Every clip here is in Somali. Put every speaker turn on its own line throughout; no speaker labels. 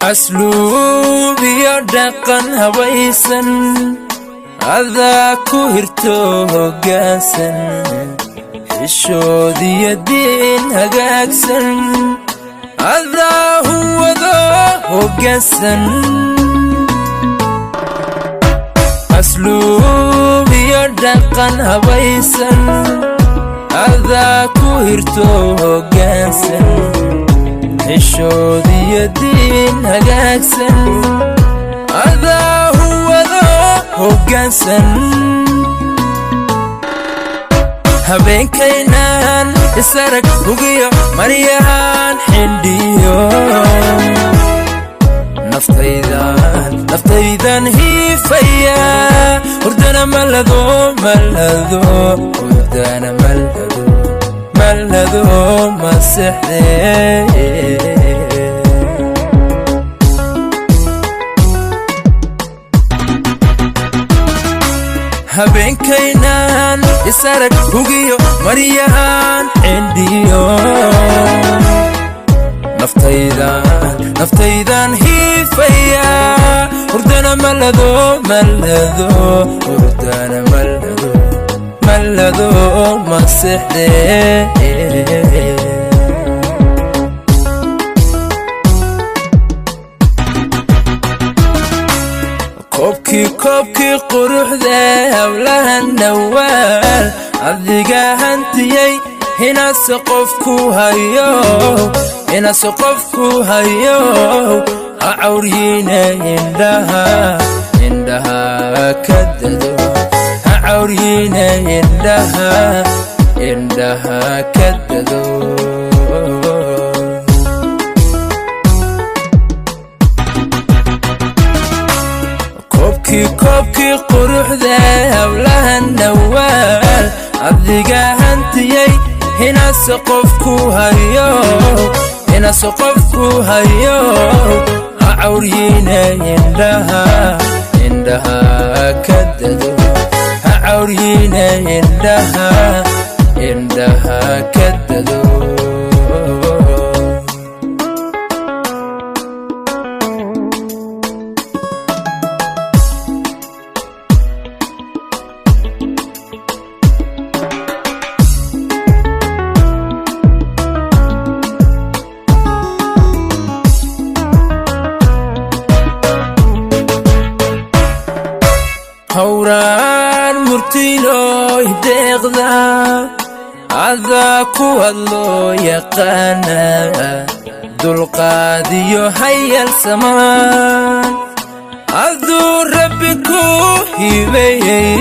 Asluub iyo dhaqan habaysan, adaa ku hirto hoggaansan, xishoodiyo diin hagaagsan, adaa huwado hoggaansan. Asluub iyo dhaqan habaysan, adaa ku hirto hoggaansan, xishoodiyo diin hagaagsan, adaa huwado hoggaansan. Habeenkaynaan isarag, hugiyo maryahaan xidhiyo, naftaydan naftaydan hiifaya. Hurdana malado, malado, hurdana malado, malado ma sexdee. Habeenkaynaan isarag, hugiyo maryahaan xidhiyo, naftaydan naftaydan hiifaya. Hurdana malado, malado, hurdana malado, malado ma sexdee. Koobkii koobkii quruxda hawlaha nawaal, adiga hantiyey. Hinaase qofku hayo, hinaase qofku hayo, ha cawryiine indhaha, indhaha ka dado. Ha cawryiine indhaha, indhaha ka dado. Koobkii koobkii quruxda hawlaha nawaal, adiga hantiyey. Hinaase qofku hayo, hinaase qofku hayo, ha cawryiine indhaha, indhaha ka dado. Ha cawryiine indhaha, indhaha ka dado. Hawraan murtilooy deeqda, adaa ku hadloo yaqaana, dulqaadiyo hayal samaan, aduu Rabbi ku hibeeyey.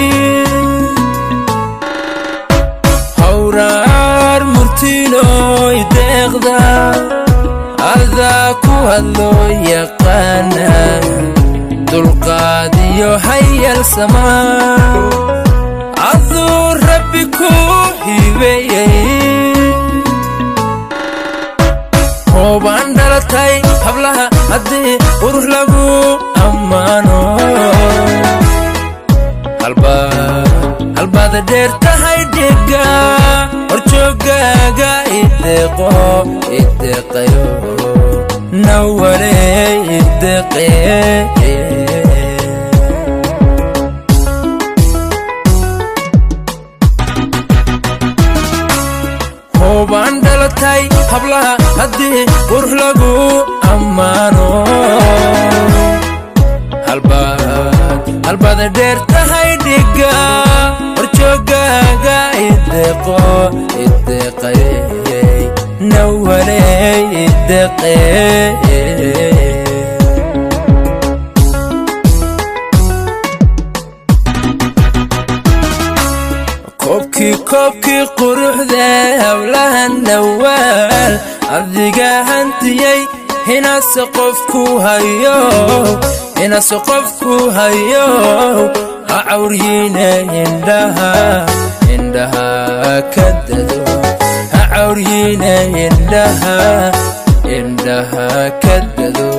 Hawraar murtilooy deeqda, adaa ku hadloo yaqaana, dulqaadiyo hayal samaan, aduu Rabbi ku hibeeyey. Hoobaan dhalatay hablaha haddii qurux lagu ammaano, halbaada dheer tahay dhiga horjoogaaga ideeqo, ideeqayo nawaley ideeqee. Hoobaan dhalatay hablaha haddii qurux lagu ammaano, halbaada dheer tahay dhiga horjoogaaga ideeqo, ideeqayey nawaley ideeqee. Koobkii koobkii quruxda hawlaha nawaal, adiga hantiyey. Hinaase qofku hayo, hinaase qofku hayo, ha cawryiine indhaha, indhaha ka dado. Ha cawryiine indhaha, indhaha ka dado.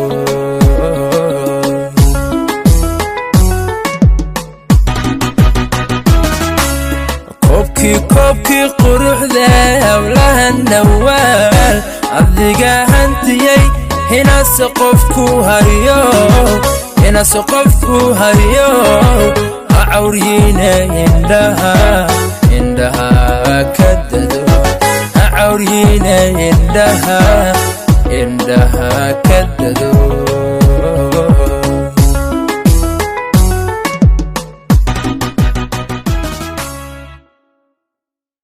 Koobkii koobkii quruxda hawlaha nawaal, adiga hantiyey. Hinase qofku hayo, hinase qofku hayo, ha cawryiine indhaha, indhaha ka dado. Ha cawryiine indhaha, indhaha ka dado.